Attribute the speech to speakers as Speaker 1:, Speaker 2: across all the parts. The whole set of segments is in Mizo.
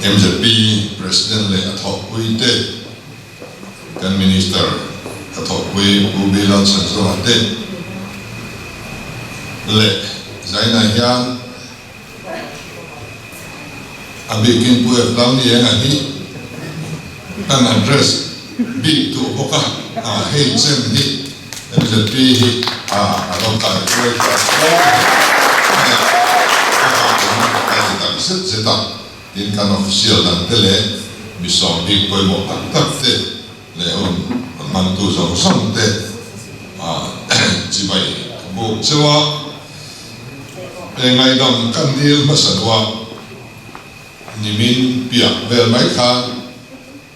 Speaker 1: MZP President leh a thawhpui te, kan Minister a thawhpui Pu B Lalchhanzova te leh Zaina hian a bikin Pu F Lalnienga hi kan address bik duh bawk a, hei chen hi MZP hi a lo kai hruai ta fo mai a, a hahawmna ka ti tak zet zet a, tin kan official dang te leh mi sawm bik pawimawh tak tak te leh hun rawn hmangtu zawng zawng te chibai ka buk cheu a, he ngaihdam kan dil hmasa duh a, nimin piah vel mai khan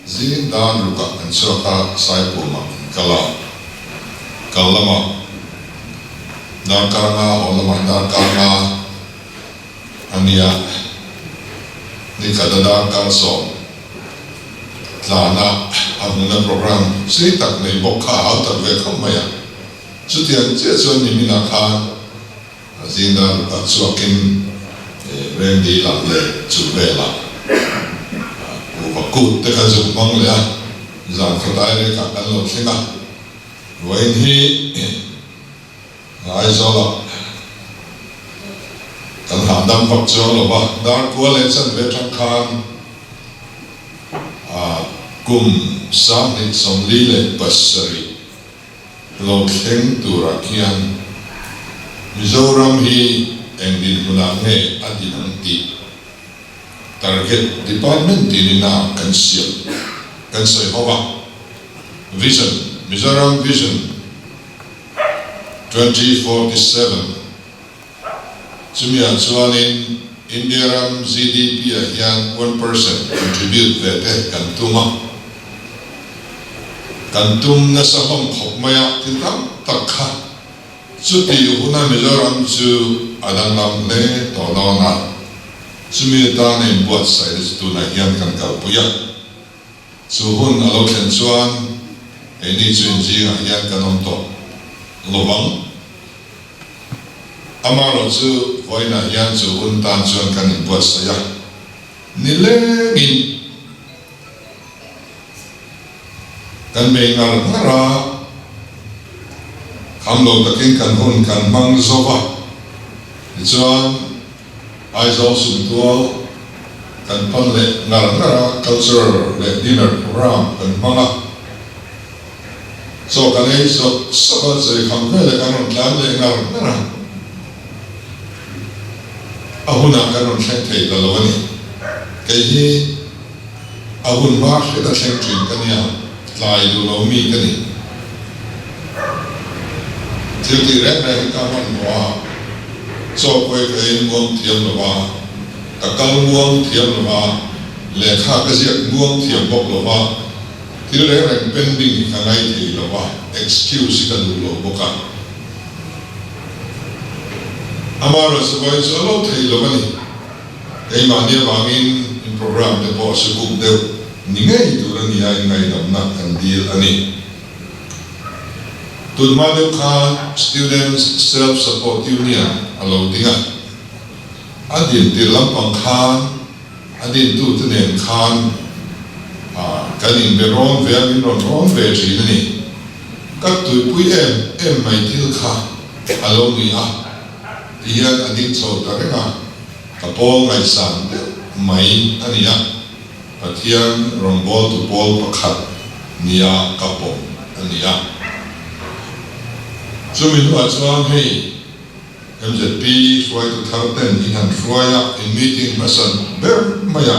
Speaker 1: Zing dan rukah kan chhuak a, Saipumah kan kal a. Kal lamah darkar nga, haw lamah darkar nga a nia. Nikhat a darkar 10 tlana a hmuna programme sei tak nei bawk kha a hau tak ve khawp mai a. Chutiang chiah chuan niminah khan A zing dan rukah chhuakin Rengdi lam leh chu velah kuhva kut te kha zuk hmang leh a, zan khawtlai rekah kan lo thleng a. Vawiin hi Aizawlah kan hahdam vak chuang lo va, dar kua leh chanve atang khan kum 2047 Lo thleng turah khian Mizoram hi eng dinhmunah nge a din ang tih target department tinin a kan siam kan sawi ho a, Vision, Mizoram Vision 2047 chumiah chuanin India ram GDP ah hian 1% contribute ve te kan tum a, kan tum nasa hlawm khawp mai a, thil tam tak kha chuti huna Mizoram chu a danglam hle tawh dawn a, chumi atana inbuatsaih te chu tunah hian kan kalpui a, chu hun a lo thlen chuan keini chu inzingah hian kan awm tawh lovang. Amaherawh chu vawiinah hian chu hun tan chuan kan inbuatsaih a, nilengin kan bei ngar ngar a, kham lo takin kan hun kan hmang zo va, tichuan Aizawl Sumtual kan pan leh ngar ngar a, cultural leh dinner programme kan hmang a. Chaw kan ei sawk sawk a, chei kham veleh kan rawn tlan leh ngar ngar a, a hunah kan rawn thleng thei ta lo a ni. Kei hi a hun hma hret a thleng thin ka nia, tlai duh lo mi ka ni. Thil tih reng reng hi ka hmanhmawh a, chaw pawi ka ei muang thiam lo va, ka kal muang thiam lo va, lehkha ka ziak muang thiam bawk lo va, Thil reng reng pending hi ka ngai thei lo a, excuse hi ka duh lo bawk a. Amaherawhchu chu a lo thei lo a ni. Keimahni avangin in programme te pawh a sukuk deuh ni ngei tur a nia in ngaihdamna kan dil a ni. Tunhma deuh khan Students Self Support Union a lo ding a, a din tir lampang khan, A dintute nen khan kan inbe rawn ve a, min rawn rawn ve thin a ni. Ka tuipui em em mai thil kha a lo ni a, ti hian a ding chho ta reng a, ka pawl ngaihsan deuh mai a ni a, Pathian rawngbawltu pawl pakhat nia ka pawm a ni a. Chumi hnuah chuan hei. MZP hruaitu thar ten in han hruai a, in meeting hmasa ber mai a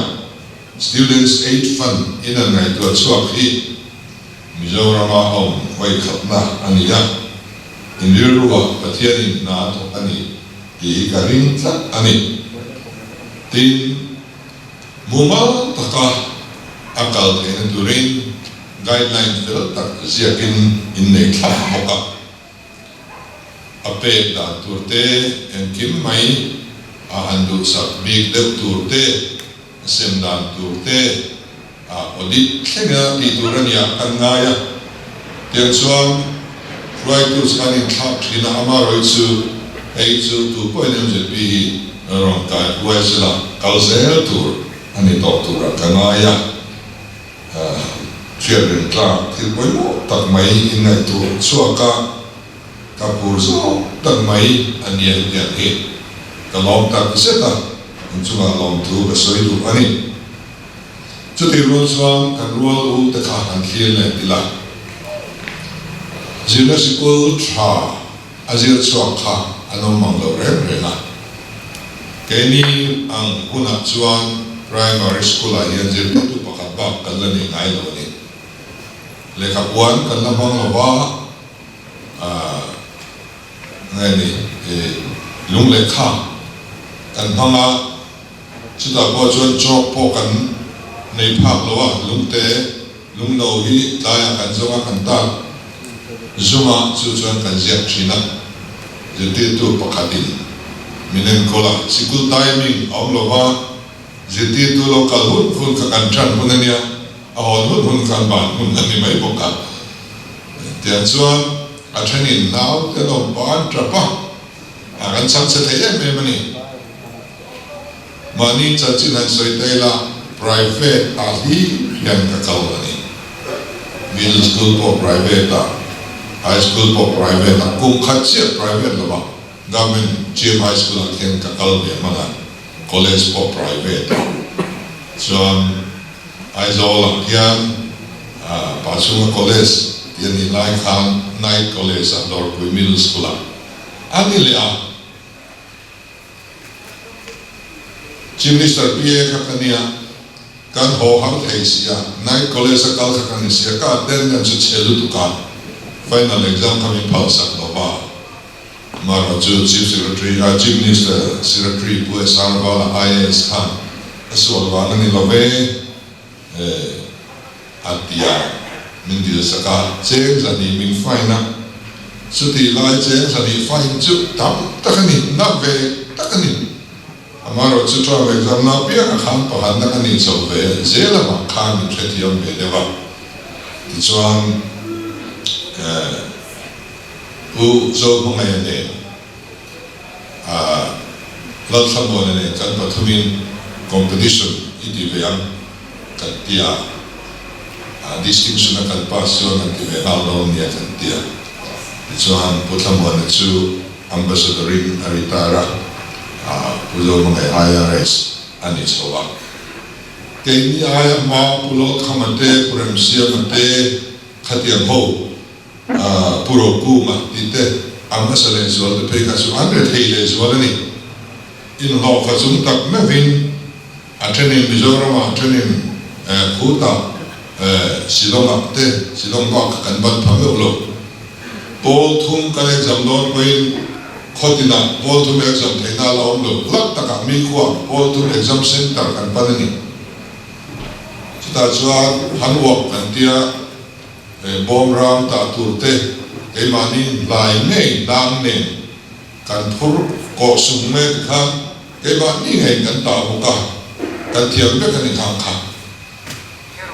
Speaker 1: Students Aid Fund in an ngaihtuah chhuak hi Mizorama a awm vawikhatna a ni a, in rilruah Pathianin hna a thawk a ni tih hi ka ring tlat a ni. Tin, mumal taka a kal theihna turin guideline fel tak ziakin in nei thlap bawk a. A pek dan tur te, engkim mai a han duhsak bik deuh tur te, a sem dan tur te, a audit thlenga tih tur a nia kan ngai a. Tiang chuan hruaitu chu kan inthlak thin a, amaherawhchu chu hei chu tu pawhin MZP hi rawn kai huai sela kal zel tur. a ni tawh turah ka ngai a, hriat reng tlak thil pawimawh tak mai inngaihtuah chhuak a, ka phur zawk tak mai a nia hetiang hi ka lawm tak zet a, inchungah lawmthu ka sawi duh a ni. Chutih rual chuan kan rual u te kha han thlir let ila. Zirna sikul tha a zir chhuak kha an awm mang lo reng reng a. Keini ang hunah chuan primary school ah hian zirtirtu pakhat bak kan la nei ngai lo a ni. Lehkhapuan kan la hmang lo va, aah nge ni, lung lehkha kan hmang a. Chutah pawh chuan chalk pawh kan nei phak lo a, lungte, lungno hi tlaiah kan zawng a, kan tak zum a, chu chuan kan ziak thin a. Zirtirtu pakhatin min enkawl a, sikul timing a awm lo va, zirtirtu lo kal hun hun kha kan tan hun a nia, a hawn hun hun kha an ban hun a ni mai bawk a. Tiang chuan a thenin naute an awm pah an tap a. A kan chhang chhe thei em em a ni. Mahni chanchin han sawi ta ila private ah hlim hian ka kal a ni. Middle school pawh private ah, high school pawh private ah, kum khat chiah private lo ah government GM high school ah khian ka kal ve hman a, college pawh private ah. Chuan Aizawl ah hian Pachhunga college tih a nih lai khan night college ah Dawrpui middle school ah A ni leh a, Chief Minister PA kha ka nia, kan haw har thei si a, night college a kal kha ka ni si a, ka attendance chu chhe lutuk a, final exam kha min phal sak lo va, amaherawh chu Chief Secretary, Chief Minister Secretary Pu SR Vala IAS khan a sual vang a ni lo ve. A ti a, min dil sak a, cheng zahnih min fine a, chutih lai cheng zahnih fine chu tam tak a ni, na ve tak a ni. Amaherawh chu term exam na piangah khan pakhatna ka nih chho ve zel avang khan min hrethiam ve deuh a, tichuan Pu Zohmangaia nen Lalthlamuana nen kan pathumin competition i ti ve ang kan ti a, distinction a kan pass chuan kan ti ve nghal dawn nia kan ti a. Tichuan Pu Thlamuana chu Ambassador in a retire a, Pu Zohmangaih IRS a ni chho a. Keini aia hma Pu Lawtkhama te, Pu Remsiama te khatiang ho Pu Rokunga tih te a hmasa lehzual te phei kha chu an rethei lehzual a ni. Inhlawhfa chung tak meuhin a thenin Mizoramah a thenin Khutah Shillongah te Shillong bak kha kan ban pha meuh lo. Pawl thum kan exam dawn pawhin khaw tinah pawl thum exam theihna a la awm lo. Hlak takah mi khuah pawl thum exam center kan pan a ni. Chutah chuan han uap kan tia. He bawm ram tah tur te keimahni hlai ngei hnang nen kan phur kawh sung mai ti khan keimahni ngei kan tah bawk a, kan thiam vek a ni khang kha.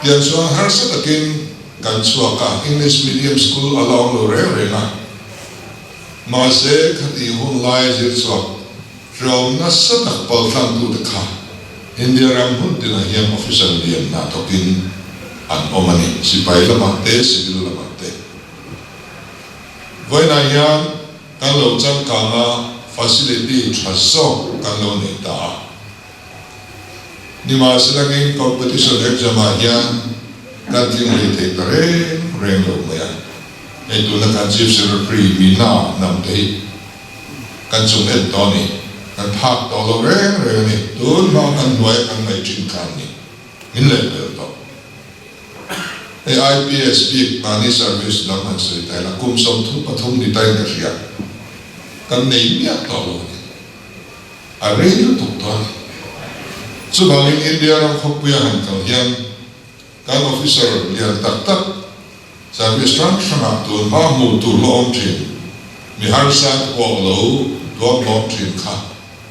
Speaker 1: Tiang chuan harsa takin kan chhuak a, English medium school a la awm lo reng reng a, mahse khati hun lai zir chhuak Hrehawm nasa tak paltlangtute kha India ram hmun tinah hian officer lian hna thawkin an awm a ni, sipai lamah te, civil lamah te. Vawiinah hian kan lo changkang a, facility tha zawk kan lo nei ta a. Nimahselangin competition exam ah hian kan tling hlei thei ta reng reng lo mai a. Hei tuna kan Chief Secretary Meena hnamte hi Kan chung en tawh a ni. Kan phak tawh lo reng reng a ni. Tun hma kan hnuaia kan ngaih thin kha an ni. Min leh pel tawh. Hei IPS bik mahni service lam han sawi ta ila kum 33 ni tain ka hria. Kan nei miah tawh lo a ni. A rei lutuk tawh a ni. Chuvangin India ram khawpuia han kal hian Kan officer lian tak tak service hrang hrangah tun hma hmuh tur la awm thin, mi harsa te pawh lo tuam hlawm thin kha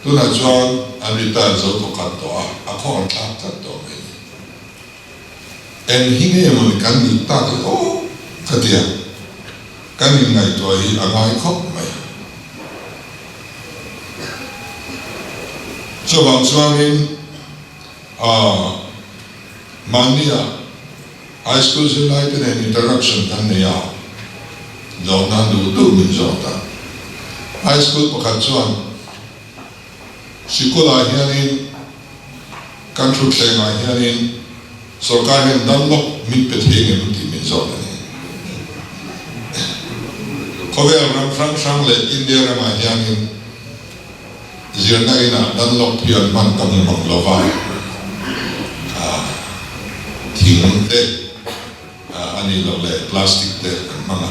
Speaker 1: tunah chuan an retire zo tawh khat tawh a, a khaw an thlak tlat tawh mai ni. Eng hi nge mawni kan nih tak le aw ka tia, kan inngaihtuah hi a ngai khawp mai. Chuvang chuanin. Aaa mahnia high school zirlai te nen interaction kan nei a, zawh nan duh duh min zawt a. High school pakhat chuan sikulah hianin kan thutthlengah hianin sorkar hian Dunlop min pe thei ngem tih min zawt a ni. Khawvel ram hrang hrang leh India ramah hianin Zirna inah Dunlop hi an hman ka hmu mang lo va, thing te a nih loh leh plastic te an hmang a,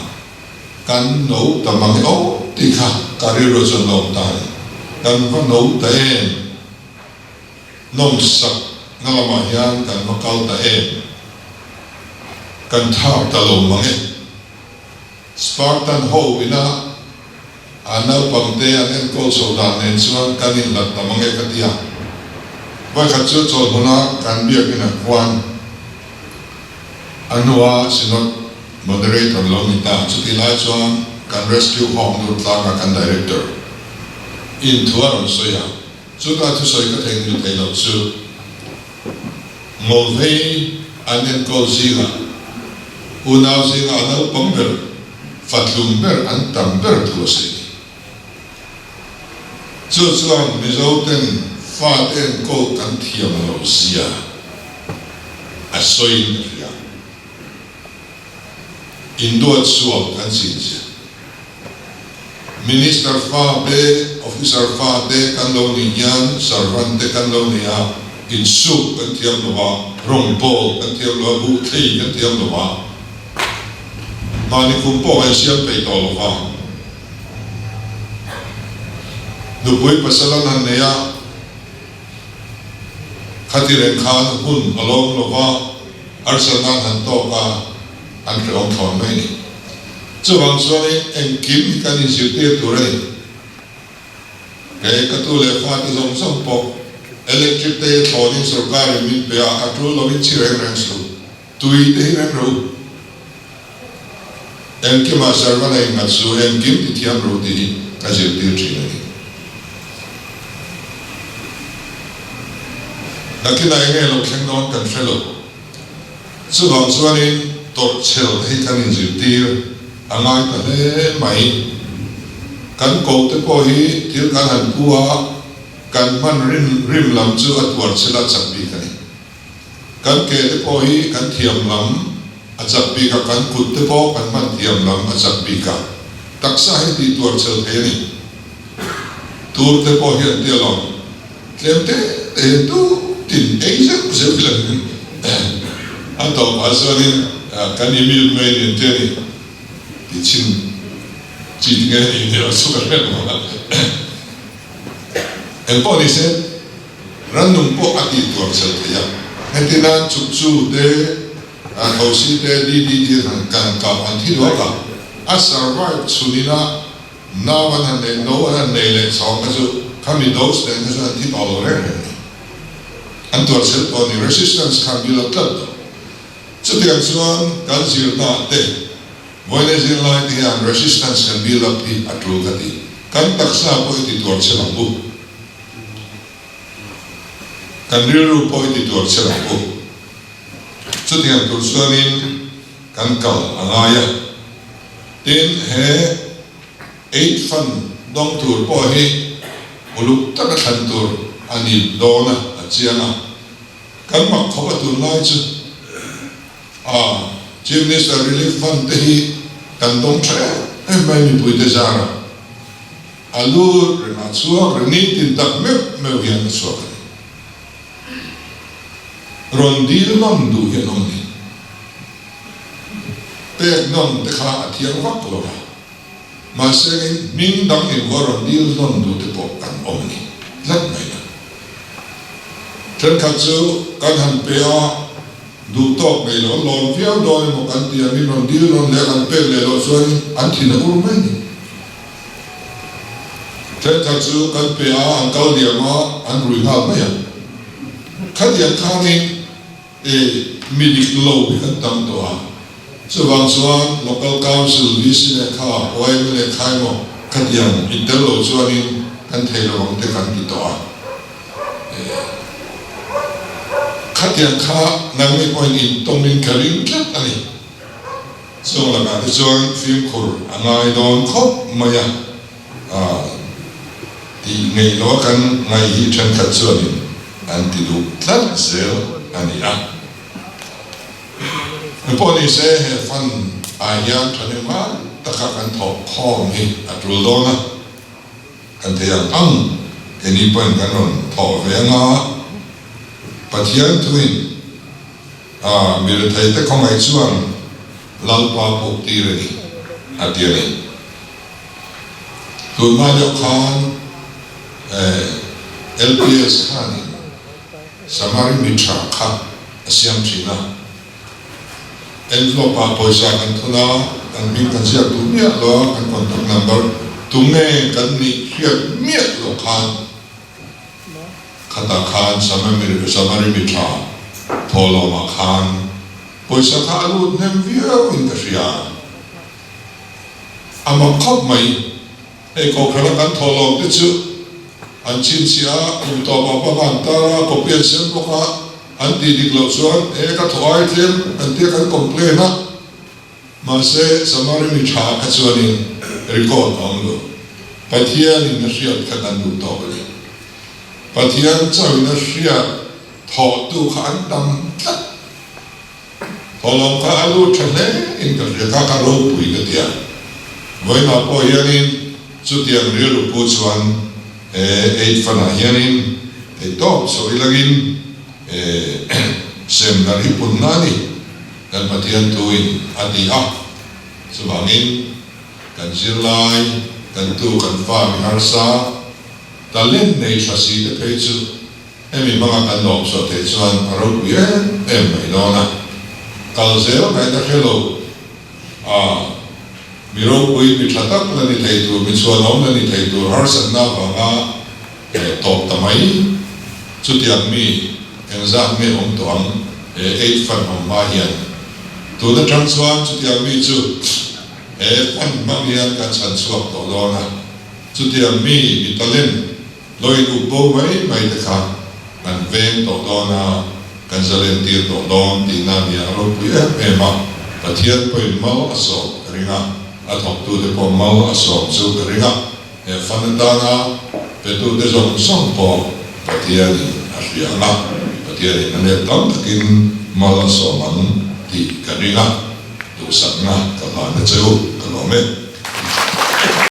Speaker 1: kan no ta mang e aw tih kha ka rilru chuan la awm ta a ni. Kan va no ta em? Nawmsak na lamah hian kan va kal ta em? Kan thak ta lo mang e. Spartan ho ina a naupangte an enkawl chho dan nen chuan kan inhlat ta mang e ka ti a. Vawikhat chu chawlhmuna kan biakin a khuan a hnua Synod Moderator lo ni ta. Chutih lai chuan kan Rescue Home lut tlanga kan Director in thu a rawn sawi a. Chuta thusawi ka theihnghilh theih loh chu Ngawlvei an enkawl zingah unau zinga a naupang ber, fatlum ber an tam ber thu a sawi. Chu chuan Mizoten fate enkawl kan thiam loh zia a sawiin ka hria. Induat sual kan chin zia. Minister fa te, officer fa te kan lo nih hian servant te kan lo ni a, insuk kan thiam lo a, rawngbawl kan thiam lo a, buhthei kan thiam lo a, mahni kum pawh kan siam peih tawh lo va. Nupui pasal an han nei a, khati reng khan hun a lawm lo va, harsatna an han tawk a, an hrehawm thlawn mai a ni. Chuvang chuanin engkim hi kan inzirtir tur a ni. Kei ka tu leh fate zawng zawng pawh electric te hi thlawnin sorkarin min pe a, a tul lovin chhi reng reng suh. Tui te hi reng ro. Engkimah servant a innghat suh, engkim ti thiam ro tih hi ka zirtir thin a ni. Nakinah enge lo thleng dawn kan hre lo. Chuvang chuanin tawrhchhel te hi kan inzirtir a ngai ta hle mai. Kan ko te pawh hi thil kan han pu a, kan hman rim rim lam chu a tuarchhel a chak bik a ni. Kan ke te pawh hi kan thiam lam a chak bik a, kan kut te pawh kan hman thiam lam a chak bik a. Taksa hi tih tuarchhel thei a ni. Tur te pawh hi an ti alawm. Tlem te te hian tu tin ei zeuh zeuh ila niin a tawpah chuanin kan immune mai nen te a ni tih chhin chi te nge ni tih erawh chu ka hre lo a. Engpawh ni se rannung pawh a tih tuar chhel thei a, heti nan chukchu te, thosi te, DDT kan kap an thi duak a, a survive chhun ina Nau an han nei, no an han nei leh chhawng kha chu khami dose nen kha chuan an thi tawh lo reng reng a ni. An tuar chhel tawh a ni, resistance kha an build up tlat tawh. Chutiang chuan kan zirna te, vawiin zirlai te hian resistance kan build up hi a tul ka ti. Kan taksa pawh i ti tuar chhel ang u. Kan rilru pawh i ti tuar chhel ang u. Chutiang tur chuanin kan kal a ngai a. Tin, he Aid Fund dawng tur pawh hi uluk taka thlan tur a ni dawn a, a chiang a. Kan mak khawp a tunlai chu a Chief Minister Relief Fund te hi kan dawng tha em em mai mipuite zarah a lut reng a chhuak reng nitin tak meuh meuh hian a chhuak a ni. Rawn dil nawn duh hi an awm ni. Pek nawn te kha a thiang vak lo va, mahse hming dang invuah rawn dil nawn duh te pawh kan awm a ni tlat mai na. Thenkhat chu kan han pe a, duh tawk nei lo, an lawm viau dawn emaw kan ti a, min rawn dil nawn leh a kan pek leh loh chuanin an thin a ur mai a ni. Thenkhat chu kan pe a, an kal diam a, an rui nghal mai a. Khatiang khanin e mi dik lo hi kan tam tawh a, chuvang chuan Local Council, VC lehkha, YMA lehkha emaw khatiang intel lo chuanin kan thei lo ang te kan ti tawh a. E. Khatiang kha nangni pawhin in tawmin ka ring tlat a ni. Chung lakah te chuan fimkhur a ngai dawn khawp mai a, tih ngei loa kan ngaih hi thenkhat chuanin an ti duh tlat zel a ni a. Engpawh ni se he fund ah hian thahnemngai taka kan thawh khawm hi a tul dawn a, kan thei ang ang keini pawhin kan rawn thawh ve anga Pathian thuin A mi retheite khawngaih chuan Lalpa puk tir a ni, a ti a ni. Tunhma deuh khan LPS khanin Samari mi tha kha a siam thin a. Envelope ah pawisa kan thun a, kan hming kan ziak duh miah lo a, kan contact number tunge kan nih hriat miah loh khan Khatah khan Samari mi tha thawhlawmah khan pawisa kha a lut hnem viau in ka hria. A mak khawp mai. Hei kohhran a kan thawhlawm te chu an chhinchhiah a, kum tawpah bak a an tar a, copy an sem bawk a, an tih dik loh chuan e ka thaw ai tlem kan tia kan complain a. Mahse, Samari mi tha kha chuanin record a awm lo. Pathianin a hriat kha kan duh tawk a ni. Pathian chauhin a hriat thawhtu kha an tam tlat. Thawhlawm kha a lut tha hle in ka hria kha ka ropui ka ti a. Vawiinah pawh hianin chutiang rilru pu chuan he Aid Fund-ah hianin theihtawp chhuah ilangin sem darh hi punna a ni. Kan Pathian thuin a ti a, chuvangin kan zirlai, kan tu, kan fa mi harsa, talent nei tha si te phei chu hemi hmanga kan lawm chhuah theih chuan a ropui em em mai dawn a. Kal zel ngaihna hre lo a, mi ropui, mi tha tak la ni thei tur, mi chhuanawm la ni thei tur harsatna avanga tawp ta mai. Chutiang mi engzat nge awm tawh ang he Aid Fund awm hma hian? Tun atang chuan chutiang mi chu he fund hmang hian kan chhan chhuak tawh dawn a. Chutiang mi mi talent lo in up bo mai mai te kha kan veng tawh dawn a, kan zalen tir tawh dawn tihna nia a ropui em em a. Pathian pawhin mal a sawm ka ring a, a thawktute pawh mal a sawm chu ka ring a. He fan atana petute zawng zawng pawh Pathianin a hria ang a, Pathianin a let tam takin mal a sawm ang tih ka ring a, duhsakna ka hlan a che u, ka lawm e.